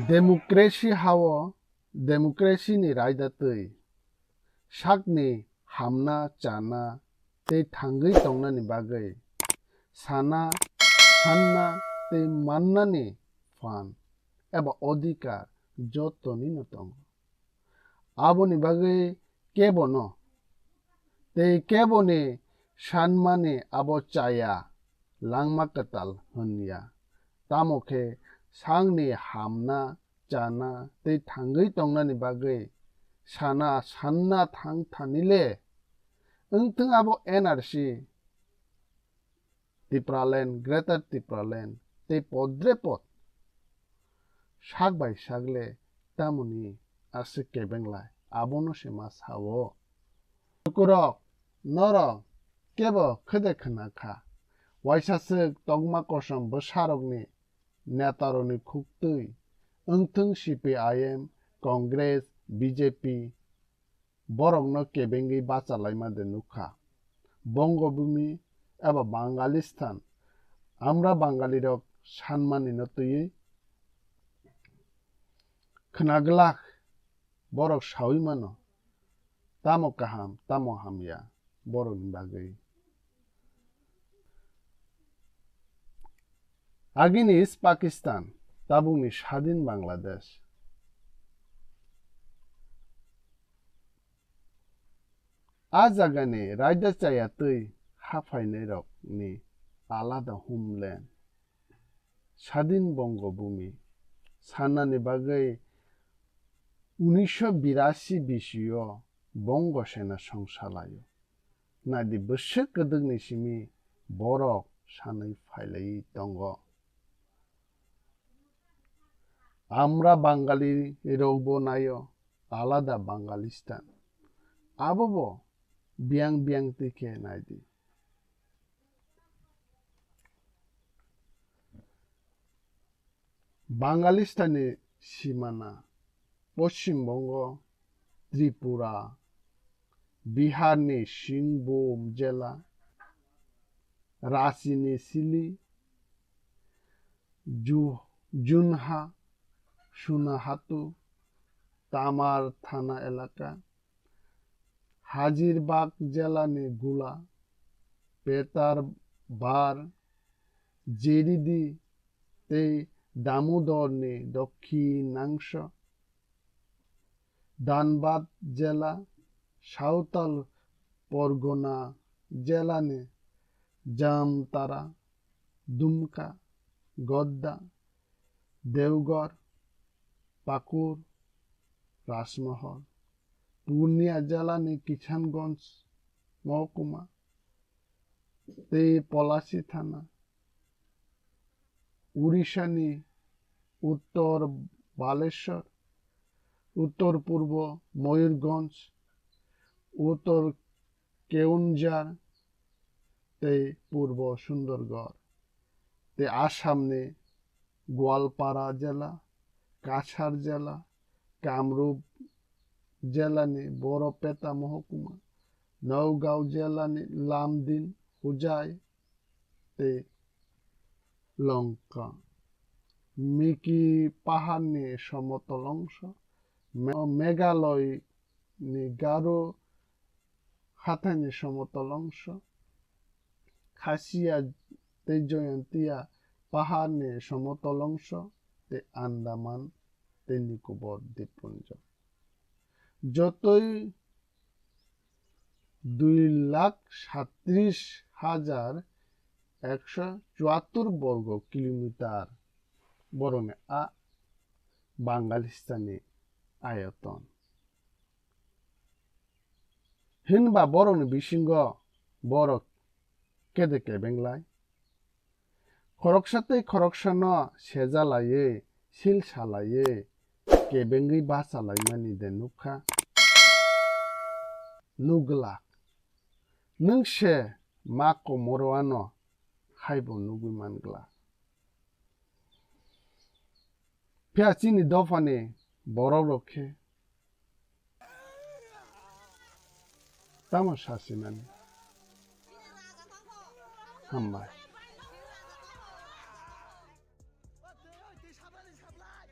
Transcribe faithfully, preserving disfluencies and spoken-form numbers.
Democracy hao, democracy ni raida twi sakni hamna chana tei thangwi tongnani bagwi sana, sanna tei mannani phan eba odhikar jotonino tongo. Aboni bagwi kebono tei keboni sanmani abo chaya langma kwtal hwnya. Tamo khe sakni hamna, chana tei thangwi tongnani bagwi sana sanna thang thani le. Wngthwng abo N R C, Tipraland, Greater Tipraland tei podre pod sak bai sak le tamoni aswk kebeng lai, abono se ma sao. Lukurok, norok kebo khede khna kha, waisa swk tokma kosom bwsarokni netarokni khuktwi, wngthwng C P I M, Congress, B J P, borokno kebengwi bachalaima de nukha. Bongobhumi eba Bangalistan, amra Bangalirok sanmanino twiwi khnaglak borok saui mano, tamo kaham, tamo hamya borokni bagwi. Agini East Pakistan, tabukni sadin Bangladesh. A jagani raida chaya twi haphainairokni alada homeland, sadin Bongobhumi sanani bagwi unisho birasi bisio Bongo Sena song salaio. Naidi bwswk kwdwkni simi borok sanwi phailaiwi tongo. Amra Bangali rokbo naio alada Bangalistan. Abobo biyang biyang twi khe naidi. Bangalistanni simana Poschim Bongo, Tripura, Biharni Singhbhum jela, Ranchini Sili, Ju-, Junha, Sunahatu, Tamar Thana elaka, Hazirbagh jelani Gula, Petar Bar, Jiridi tei Damodorni Dokhinangso, Dhanbad jela, Sawtal Pargona jelani Jamtara, Dumka, Godda, Deoghar, Pakur, Rajmahal, Purnia jelani Kishanganj mohokuma tei Palasi thana, Orishani Uttor Baleshwar, Uttor Purbo Mayurganj, Uttor Keonjhar tei Purbo Sundargarh, tei Assamni Goalpara jela, Cachar jela, Kamrup jelani Borpeta mohokuma, Nagaon jelani Lumding, Hojai tei Longkhang, Miki paharni somotol ongso, Me-, Meghalaya ni Garo hathaini somotol ongso, Khasiya tei Jaintia paharni somotol ongso tei Andaman tei Nicobar dippunjo. Jotoi dui lakh sattris hajar ekso chuattor borgo kilometer borokni a Bangalistanni ayoton. Hinba borokni bisingo borok kede kebeng lai. Khoroksa tei khoroksano seja laiwi, sil salaiwi, kebengwi bacha laimani de nukha? Nuglak. Nwng se ma komoro ano haibo nugwi manglak. Phiya chini dophani borok rok khe tamo sasinani? Hambai. Abani sablai.